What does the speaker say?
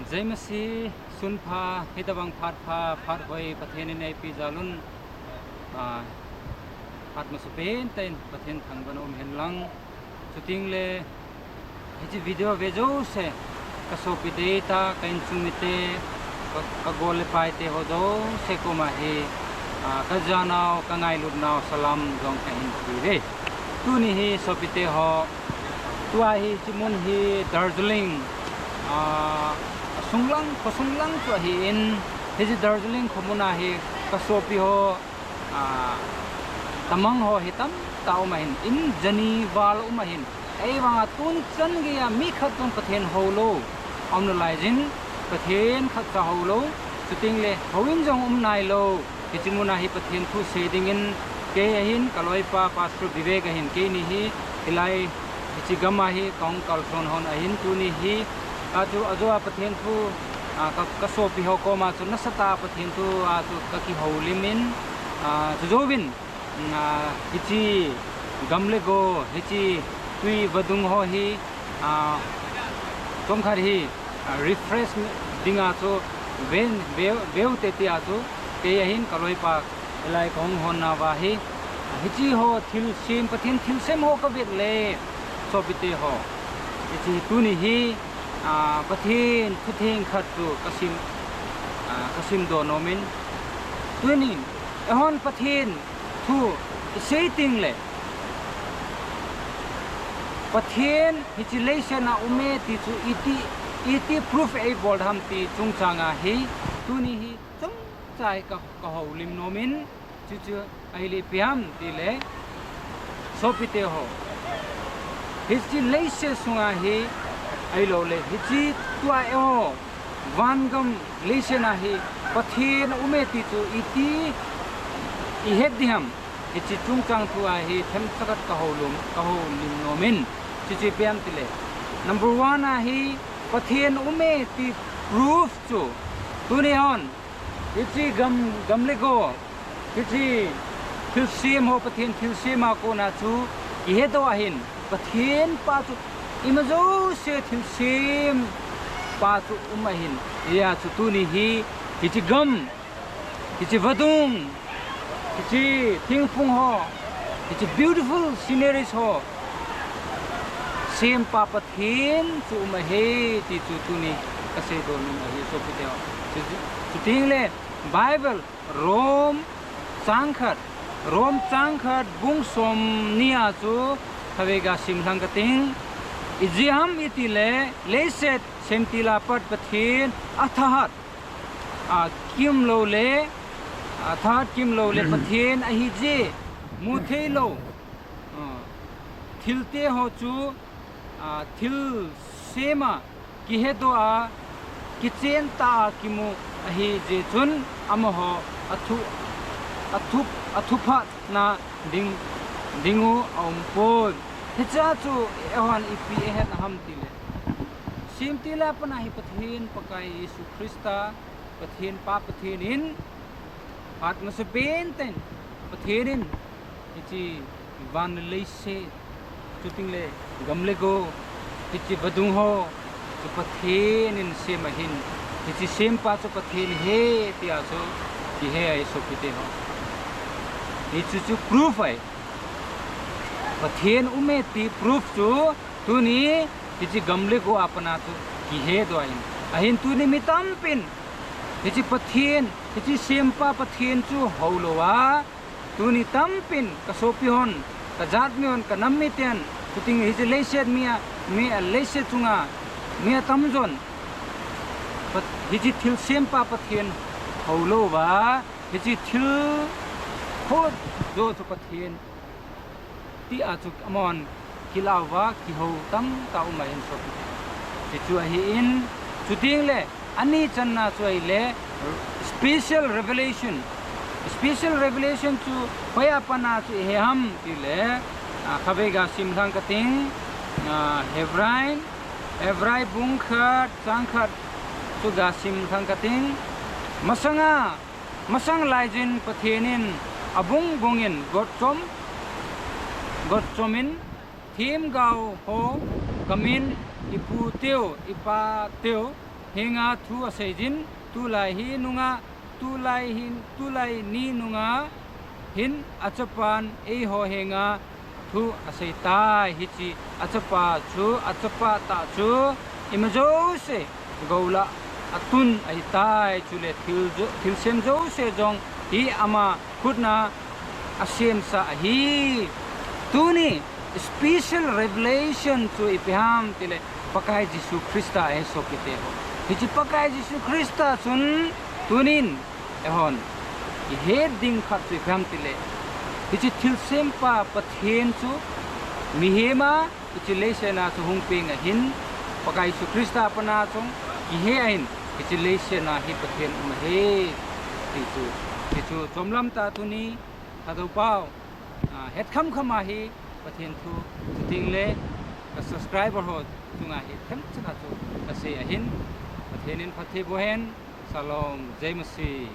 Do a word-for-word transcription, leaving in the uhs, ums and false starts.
Jai Masih, sun pha, hitobang phat pha, phat hoi Pathen in eipe jal un, ah, phat masapen tah in Pathen thangvahna um hen lang. Chuteng le, hiche video ve jouse, ka sopi deitah, ka insung mite, ka, ka gol le pai te ho jouse koma hi, ah, ka janau, ka ngailut nau, salam jong kahin pe uve. Tuni hi sopite ho, tua hiche mun hi Darjeeling, ah, sunglang, khosung lang chu ahin, hiche Darjeeling khomun a hi ka sopi ho, ah, tamang ho hi tamtah um ahin, in jani val um ahin, ahivanga tuni chan geiya mi khat jong Pathen hou lou aum nalai jin, Pathen khatcha hou lou, chuteng le houin jong um nailou. Hiche mun a hi Pathen thu sei dingin kei ahin, ka loipa Pastor Vivek ahin, keini hi hilai hiche gam a hi kahung kalson hon ahin, tuni hi, a chu, ajo a Pathen thu, a, ka, ka sopi ho koma chu nasatah a Pathen thu a chu ka kihoulim in, a, chujouvin, a, hiche gam le go, hiche tui vadung ho hi, a, chomkhat hi, a, refresh dinga chu ven, ve, ve ute tia chu kei ahin, ka loipa, hilai kahung hon nauva hi, a, hiche ho thilsem, Pathen thilsem ho ka vet le, sopite ho, hiche tuni hi, a, Pathen thutheng khat chu ka sim, a, ka simdoh nomin, tunin eihon Pathen thu isei teng le, Pathen hiche leiset a um e ti chu iti, iti proof eibol ham ti chungchang a hi, tuni hi chomcha hi ka, ka houlim nomin, chuchu ahile ipi ham tile, sopite ho, hiche leiset sunga hi, ahilou le hiche tua eiho vangam leiset a hi Pathen aum e ti chu iti ihet ding ham, hiche chungchang thu a hi themcha khat ka houlim, ka houlim nomin, chuchu ipi ham tile, number one a hi Pathen um e ti proof chu, tuni hon, hiche gam, gam le go, hiche thilsem ho, Pathen thilsem a kona chu ihedoh ahin, Pathen pa chu ima jouse thilsem pa chu um ahin, hijeh a chu tuni hi, hiche gam, hiche vadung, hiche thingphung ho, hiche beautiful sceneries ho sempa Pathen chu um ahi ti chu tuni ka seidoh nom ahi, sopite ho. Chu, chuteng le Bible, Rom chang khat, Rom chang khat bung somni a chu khatvei ga simlhang kating, ijeh ham itile, leiset semtil a pat Pathen athahat, a, kimlou le, athahat kimlou le Pathen ahije mutheilou, a, thilte ho chu, a, thilsem a kihedoh a, kichen tah a kimu ahijeh chun amaho athu, athu, athuphatna ding, dingu aumpoi. Hichea chu eihon ipi ihetna ham tile, semtil a pat a hi Pathen Pakai Jesu Christa, Pathen pa Pathen in, phat masapen tah in Pathen in, hiche van le leiset, chuteng le gam le go, hiche vadung ho chu Pathen in sem ahin, hiche sempa chu Pathen ahi tia chu kihe ahi, sopite ho. Hichu chu proof ahi. Pathen um e ti proof chu tuni hiche gam le go a pat a chu kihedoh ahin. Ahin tuni mi tampin hiche Pathen, hiche sempa Pathen chu houlouva, tuni tampin ka sopi hon, ka jatmi hon, ka nam miten, chuteng hiche leiset mi a, mi a leiset chunga mi atamjon, Pat-, hiche thilsempa Pathen houlouva, hiche thil khoh jo chu Pathen tia chu amahon kilah uva, kihou tamtah um ahin, sopite. Hichu ahin, chuteng le ani channa chu ahile special revelation. Special revelation chu hoiya pat a chu ihe ham tile, a, khatvei ga simlhang kating, a, Hebrai, Hebrai bung khat chang khat chu ga simlhang kating. Masanga, masang laijin Pathen in abungbung in gotchom, gotchom in, themgao ho kamin, iputeu, ipateu, henga thu asei jin, tulai hi nunga, tulai hin, tulai ni nunga hin achapan eiho henga thu asei tai. Hiche achapa chu, achapa tah chu ima jouse gou lah a atun ahitai, chule thil jo, thilsem jouse jong hi ama khutna asemsa ahi. Tuni special revelation chu ipi ham tile, Pakai Jesu Christa ahi sopite ho. Hiche Pakai Jesu Christa chun tunin eihon ihet ding khat chu ipi ham tile, hiche thilsempa Pathen chu mihem a hiche leiset a chu hung peng ahin, Pakai Jesu Christa pana chun kihe ahin, hiche leiset a hi Pathen um ahi ti chu, ti chu chomlam tah tuni Thadou pao, ah, het khamkham ahi. Pathen thu, chutengle ka subscriber ho chunga hi themchana chu kasei ahin, Pathen in phatthei boh hen. Shalom, Jai Masih.